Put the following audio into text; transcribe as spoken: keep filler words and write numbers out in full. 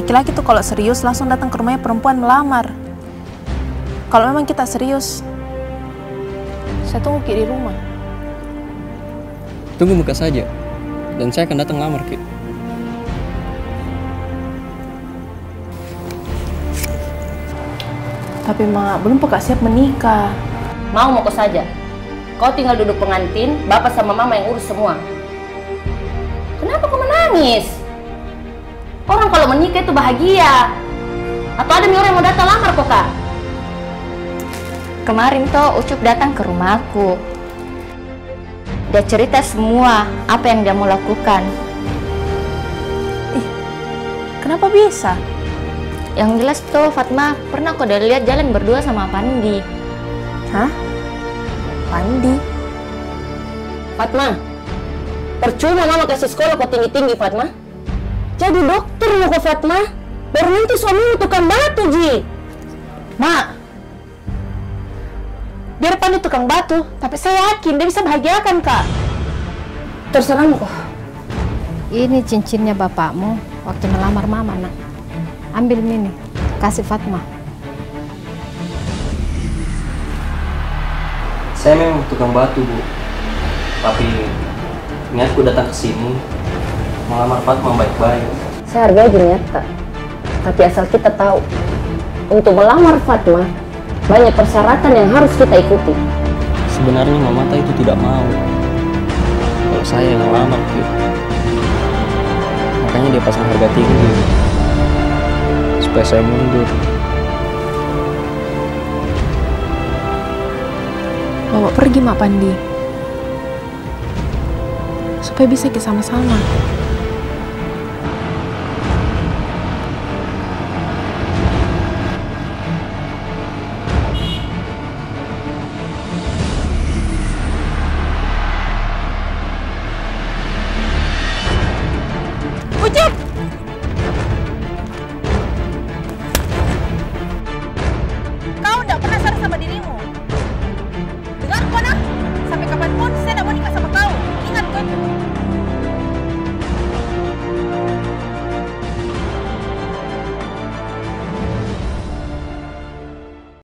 Laki-laki tuh kalau serius langsung datang ke rumahnya perempuan melamar. Kalau memang kita serius, saya tunggu ki di rumah. Tunggu muka saja, dan saya akan datang lamar ki. Tapi, Ma, belum peka siap menikah. Mau moko saja. Kau tinggal duduk pengantin, Bapak sama Mama yang urus semua. Kenapa kau menangis? Orang kalau menikah itu bahagia. Atau ada mi orang yang mau datang lamar ko, Kak? Kemarin toh Ucup datang ke rumahku. Dia cerita semua apa yang dia mau lakukan. Ih, kenapa bisa? Yang jelas toh, Fatma, pernah ko dia lihat jalan berdua sama Pandi. Hah? Pandi? Fatma, percuma Mama kasih sekolah ko tinggi-tinggi, Fatma. Jadi dokter moko, Fatma. Baru nanti suamimu tukang batu ji. Ma, biar Pandi tukang batu, tapi saya yakin dia bisa bahagiakan ka. Terserah moko. Ini cincinnya bapakmu waktu melamar Mama, Nak. Ambil mi ini, kasih Fatma. Saya memang tukang batu, Bu. Tapi niatku datang ke sini melamar Fatma baik-baik. Saya hargai ji niatta. Tapi asal kita tahu, untuk melamar Fatma, banyak persyaratan yang harus kita ikuti. Sebenarnya Mamata itu tidak mau kalau saya yang melamar ki. Makanya dia pasang harga tinggi supaya saya mundur. Bawa pergi ma Pandi, supaya bisa ki sama-sama.